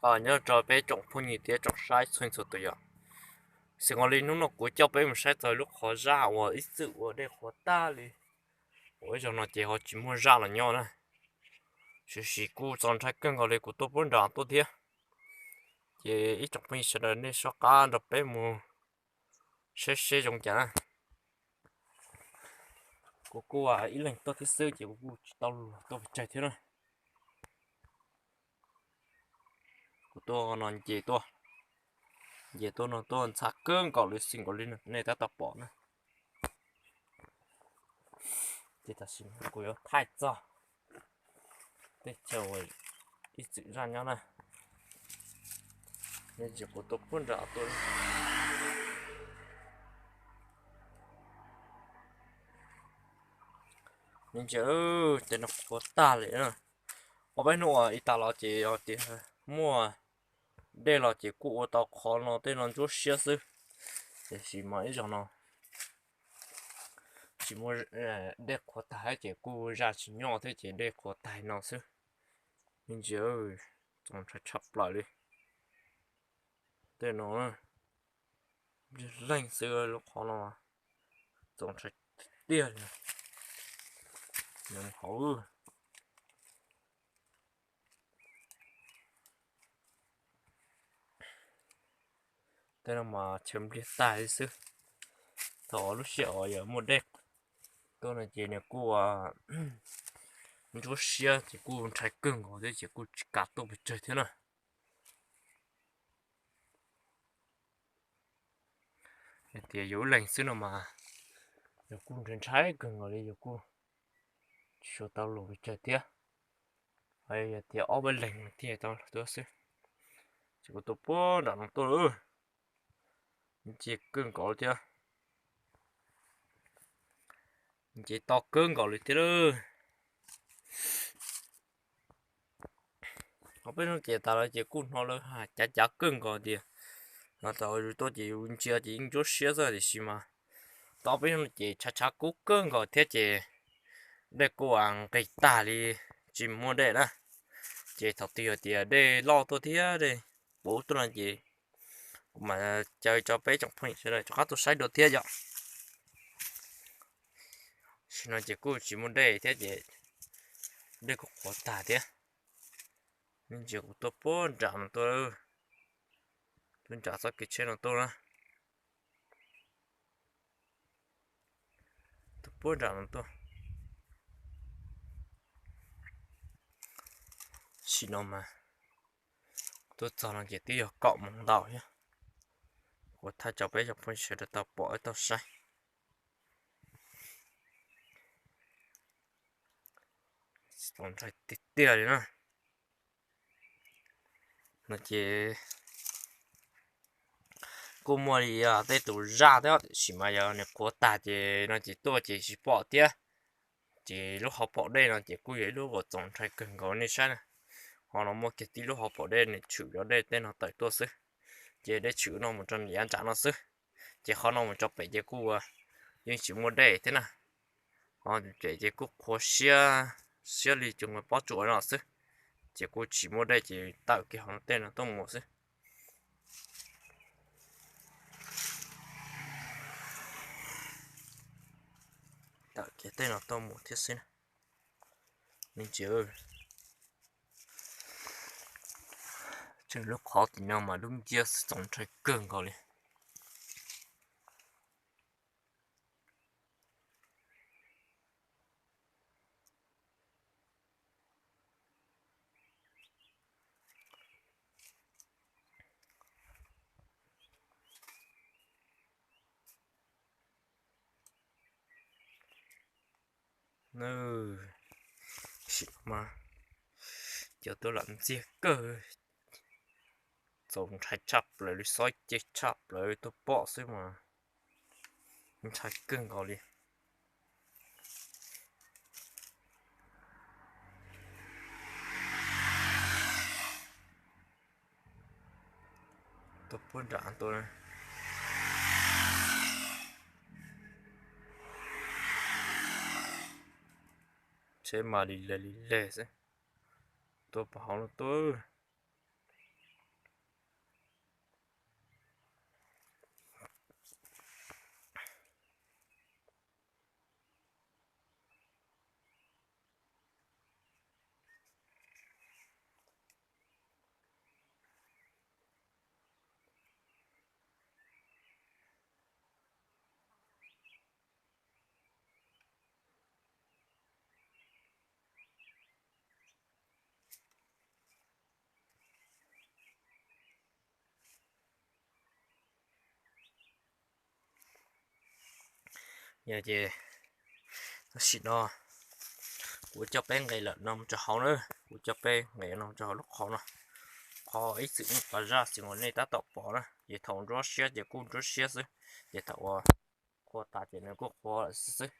Nyob rau peb tsoom phooj ywg thiab tsoom saib txhua txhua tus yom. Xwm nkaus li hnub no kuv coj peb mus saib txog lub qhov zaj uas ib txwm ua dej qhuav tag li. Ua ib zaug no ces ho tsis muaj zaj los nyob na. Tiam sis kuj txaus ntshai kawg nkaus li, kuv tuaj puag nram tuaj thiab. Ces ib tsoom phooj ywg sawv daws nej soj qab nrog peb mus saib seb zoo cas na. Kuv kuj ib leeg tuaj thiab xwb ces kuv kuj tsis tau lus tuaj pes tsawg thiab na. Kuv tuaj no nce tuaj, nce tuaj no tuaj ntxhab kawg nkaus li, xwm nkaus li nej tab tom pom na. Ces tam sim no kuv yuav thaij txog teb chaws uas ib txwm zaj nyob na. Nws ntsia kuv tuaj puag nram tuaj. Nws ntsia, tej no qhuav tag li na. Ob peb hnub uas ib tag los ces yog tias muaj dej los ces kuj ua tau qhov no tej no ntsuab siab xwb. Tiam sis mas ib zaug no tsis muaj dej qhuav tag ces kuj zaj tsis nyob thiab ces dej qhuav tag no xwb. Me ntsis, txaus ntshai tshaj plaws li. Tej no leeg xwb lub qhov no txaus ntshai tiag li. Hauv tej no mas chaw npliag tag li xwb. Thaum lub sij hawm uas yog muaj dej tuaj no ces nws kuj ntsuab siab ces kuj ntshai kawg nkaus thiab ces kuj tsis kam tuaj pes tsawg thiab na. Yog tias yus ib leeg xwb no mas yus kuj ntshai ntshai kawg nkaus li, yus kuj tsis tau lus pes tsawg thiab. Yog tias ob peb leeg thiaj tau lus tuaj xwb. Ces kuv tuaj puag nram no tuaj lawm, nce kawg nkaus thiab, nce to kawg nkaus li thiab lawm. Ob peb hnub ces tas lawm ces kuj hnov lawv cav cav kawg nkaus tias, no tau yus tuaj ces yus ntsia ces yeej ntsuab siab xwb tiam sis mas tau ob peb hnub ces tshav tshav kub kawg nkaus thiab ces dej kuj nqis tag li, tsis muaj dej na. Ces thaum twg yog tias dej loj tuaj thiab dej puv tuaj no ces kuv mam caw tso peb tsoom phooj ywg sawv daws rov qab tuaj saib dua thiab yom. Sim no ces kuj tsis muaj dej thiab ces dej kuj qhuav tag thiab. Me ntsis kuv tuaj puag nram no tuaj, tuaj nram txoj kev tsheb no tuaj na. Tuaj puag nram no tuaj. Sim no mas tuaj txog no ces twb yog kaum moos ntau thiab. Kuv thaij tso peb tsoom phooj ywg sawv daws tau pom tau saib. Txaus ntshai tiag tiag li na. No ces kuj muaj li tej tus zaj thiab tiam sis mas yog nws qhuav tag ces no ces tuaj ces tsis pom thiab. Ces lub hauv paus dej no ces kuj yog ib lub uas txaus ntshai kawg nkaus nej saib na. Ho no muaj kiag tib lub hauv paus dej nws tshwm cov dej tej no tawm tuaj xwb. Ces dej tshwm no mus rau yav nram no xwb. Ces qhov no mus rau pem ces kuj yeej tsis muaj dej thiab na. Ho pem ces kuj qhuav siab, siab li cov pob tsuas no xwb. Ces kuj tsis muaj dej ces tawm kiag hauv tej no tuaj mus xwb. Tawm kiag tej no tuaj mus thiab xwb. Me ntsis, tseem lub qhov tim no mas dub nciab xwb txaus ntshai kawg nkaus li. Sim no mas cov tuaj lam ntxiag kawg, txaus ntshai tshaj plaws li, xob ceg tshaj plaws tuaj pom xwb mas ntshai kawg nkaus li. Tuaj puag nram tuaj, tsheb mas li le li le xwb. Tuaj puag hauv no tuaj. Yog ces tam sim no kuv coj peb nqes lawm no mus rau hauv na, kuv coj peb nqes no rau hauv lub qhov no. Qhov ib txwm ua zaj xwb uas nej tab tom pom na, ces thaum nruab siab ces kuj nruab siab xwb, ces thaum uas qhua tas ces nws kuj qhua lawm xwb xwb.